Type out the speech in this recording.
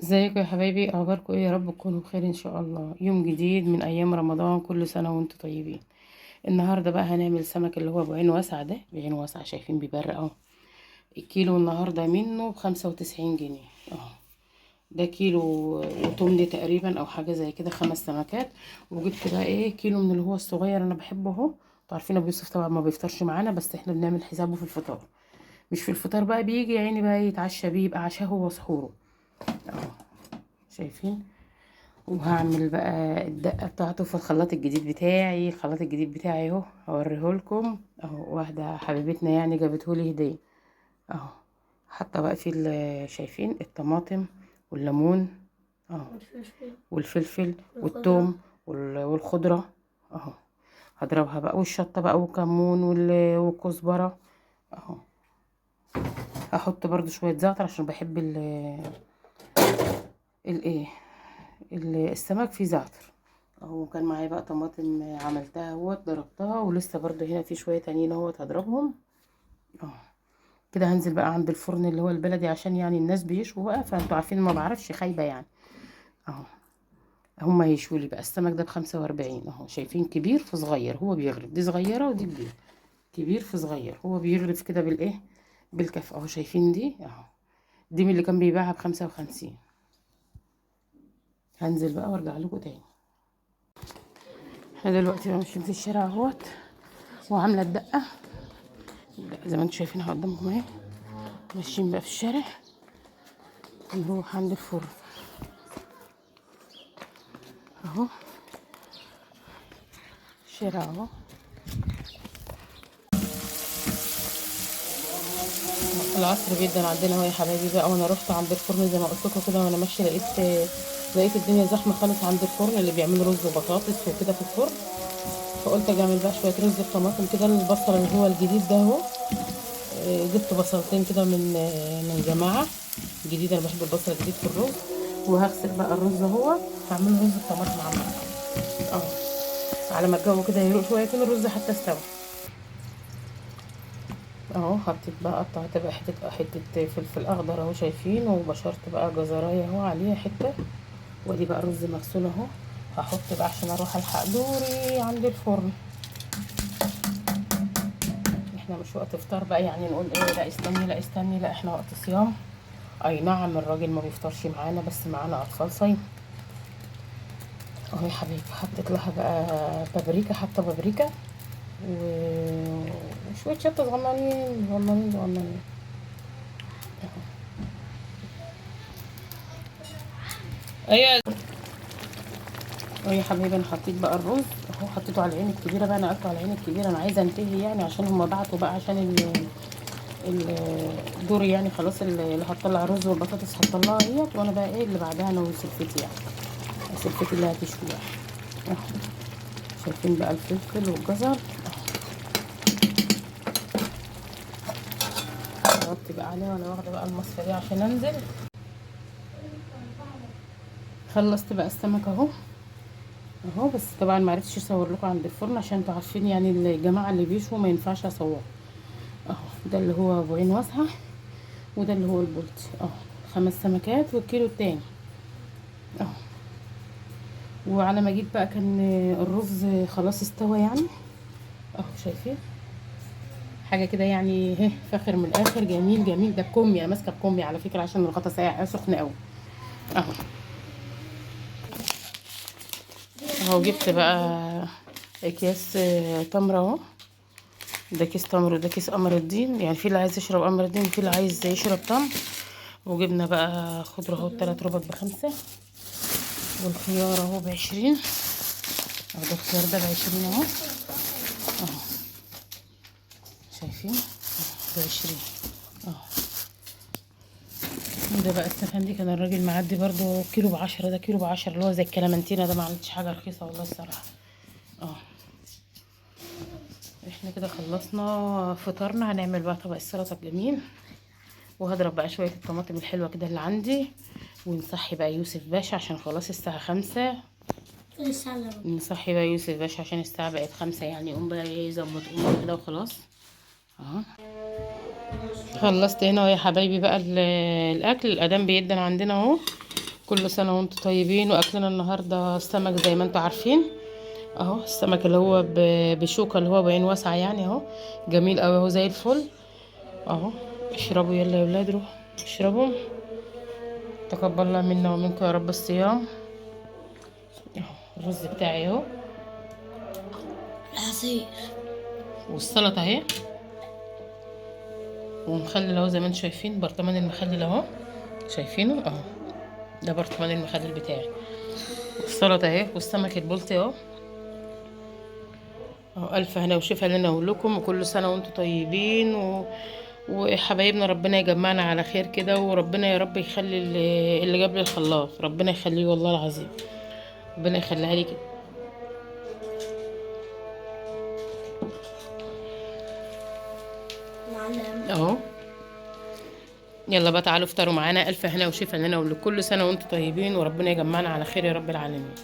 ازيكم يا حبايبي؟ اخباركم ايه؟ يا رب تكونوا بخير ان شاء الله. يوم جديد من ايام رمضان، كل سنة وانتم طيبين. النهارده بقى هنعمل سمك اللي هو بعين واسعة، ده بعين واسعة شايفين بيبرق اهو. الكيلو النهارده منه ب95 جنيه اهو، ده كيلو وتمن تقريبا او حاجة زي كده، 5 سمكات. وجبت بقى ايه كيلو من اللي هو الصغير انا بحبه اهو. انتوا عارفين ابو يوسف طبعا ما بيفطرش معانا، بس احنا بنعمل حسابه في الفطار. مش في الفطار بقى، بيجي يا عيني بقى يتعشى بيه، يبقى عشاه هو وسحوره اهو شايفين. وهعمل بقى الدقة بتاعته في الخلاط الجديد بتاعي، الخلاط الجديد بتاعي اهو هوريهولكم اهو. واحدة حبيبتنا يعني جابتهولي هديه اهو. حاطه بقى في شايفين الطماطم والليمون اهو، والفلفل والثوم والخضره اهو، هضربها بقى، والشطه بقى والكمون والكزبره اهو. هحط برضو شوية زعتر عشان بحب الايه السمك فيه زعتر اهو. كان معايا بقى طماطم عملتها اهوت، ضربتها، ولسه برضو هنا في شوية تانيين اهوت هضربهم اهو. كده هنزل بقى عند الفرن اللي هو البلدي عشان يعني الناس بيشوا بقى، فانتوا عارفين ما بعرفش خايبة يعني اهو. هما يشوا لي بقى السمك ده ب45 اهو، شايفين كبير في صغير، هو بيغرف، دي صغيرة ودي كبيرة، كبير في صغير، هو بيغرف كده بالايه بالكف اهو. شايفين دي اهو، دي من اللي كان بيبيعها ب55. هنزل بقى وارجع لكم تاني. احنا دلوقتي بقى ماشيين في الشارع اهوت، وعامله الدقة زي ما انتم شايفينها قدامكم اهي. ماشيين بقى في الشارع نروح عند الفرن اهو، الشارع اهو. العصر جدا عندنا اهو يا حبايبي بقى. وانا رحت عند الفرن زي ما قلت لكم كده وانا ماشية، لقيت الدنيا زحمة خالص عند الفرن اللي بيعملوا رز وبطاطس وكده في الفرن، فقلت اجي اعمل بقى شوية رز بطماطم كده. البصل اللي هو الجديد ده اهو، جبت بصلتين كده من جماعة جديدة، انا بحب البصل الجديد في الرز. وهغسل بقى الرز اهو، هعمل رز بطماطم عامة اهو، على ما الجو كده يروق شوية يكون الرز حتى استوى اهو. حطيت بقى، قطعت بقى حتة فلفل اخضر اهو شايفين، وبشرت بقى جزرايه اهو عليها حتة. وادي بقى الرز مغسول اهو، هحط بقى عشان اروح الحق دوري عند الفرن. احنا مش وقت افطار بقى يعني نقول ايه لا استني لا استني، لا احنا وقت صيام. اي نعم الراجل ما بيفطرش معانا، بس معانا اطفال صايم اهو يا حبيبي. حطيت لها بقى بابريكا، حاطه بابريكا وشوية شطه صغننين صغننين صغننين اهو. ايوه اهو يا حبايبي، انا حطيت بقى الرز اهو، حطيته على العين الكبيرة بقى، نقلته على العين الكبيرة، انا عايزه انتهي يعني عشان هما بعتوا بقى عشان الدور يعني خلاص، اللي هتطلع الرز والبطاطس هتطلعها اهيت، وانا بقى ايه اللي بعدها انا وسلفتي يعني، سلفتي اللي هتشوي اهو. شايفين بقى الفلفل والجزر اهو. بقى عليها وانا واخده بقى المصفى دي عشان انزل. خلصت بقى السمك اهو اهو، بس طبعا ما عرفتش اصور لكم عند الفرن عشان انتوا عارفين يعني الجماعة اللي بيشوا ما ينفعش اصور اهو. ده اللي هو ابو عين واسعة، وده اللي هو البولتي اهو، 5 سمكات والكيلو التاني اهو. وعلى ما جيت بقى كان الرز خلاص استوى يعني اهو، شايفين حاجة كده يعني اهي فاخر من الاخر، جميل جميل. ده بكمي، انا ماسكه بكمي على فكرة عشان الغطا ساقع سخن قوي اهو. اهو جبت بقى اكياس تمر اهو، ده كيس تمر وده كيس قمر الدين، يعني في اللي عايز يشرب قمر الدين وفي اللي عايز يشرب تمر. وجبنا بقى خضرة اهو 3 ربط ب5، والخيار اهو ب20 اهو، ده الخيار ده ب20 اهو اهو شايفين ب20 اهو. وده بقى السفندي كان الراجل معدي برضو كيلو ب10، ده كيلو ب10 اللي هو زي الكلامنتينا ده، ما عملتش حاجة رخيصة والله الصراحة اهو. احنا كده خلصنا فطارنا، هنعمل بقى طبق السلطة الجميل، وهضرب بقى شوية الطماطم الحلوة كده اللي عندي، ونصحي بقى يوسف باشا عشان خلاص الساعة 5. نصحي بقى يوسف باشا عشان الساعة بقت 5 يعني، يقوم بقى يظبط امه كده وخلاص اهو. خلصت هنا يا حبايبي بقى الاكل، الاذان بيدن عندنا اهو. كل سنة وانتم طيبين. واكلنا النهارده السمك زي ما انتم عارفين اهو، السمك اللي هو بشوكة اللي هو بعين واسعة يعني اهو، جميل قوي اهو زي الفل اهو. اشربوا يلا يا ولاد، روحوا اشربوا. تقبل الله منا ومنكم يا رب الصيام. اهو الرز بتاعي اهو، العصير والسلطة اهي، ومخلل اهو زي ما انتم شايفين، برطمان المخلل اهو شايفينه اهو، ده برطمان المخلل بتاعي. والسلطة اهي، والسمك البلطي اهو اهو. الف هنا وشفا لنا ولكم، وكل سنة وانتم طيبين وحبايبنا ربنا يجمعنا على خير كده، وربنا يا رب يخلي اللي جاب لي الخلاط، ربنا يخليه والله العظيم، ربنا يخليها لي كده. معلم اهو يلا بقى تعالوا افطروا معانا. الف هنا وشفا لنا ولكل سنة وانتم طيبين، وربنا يجمعنا على خير يا رب العالمين.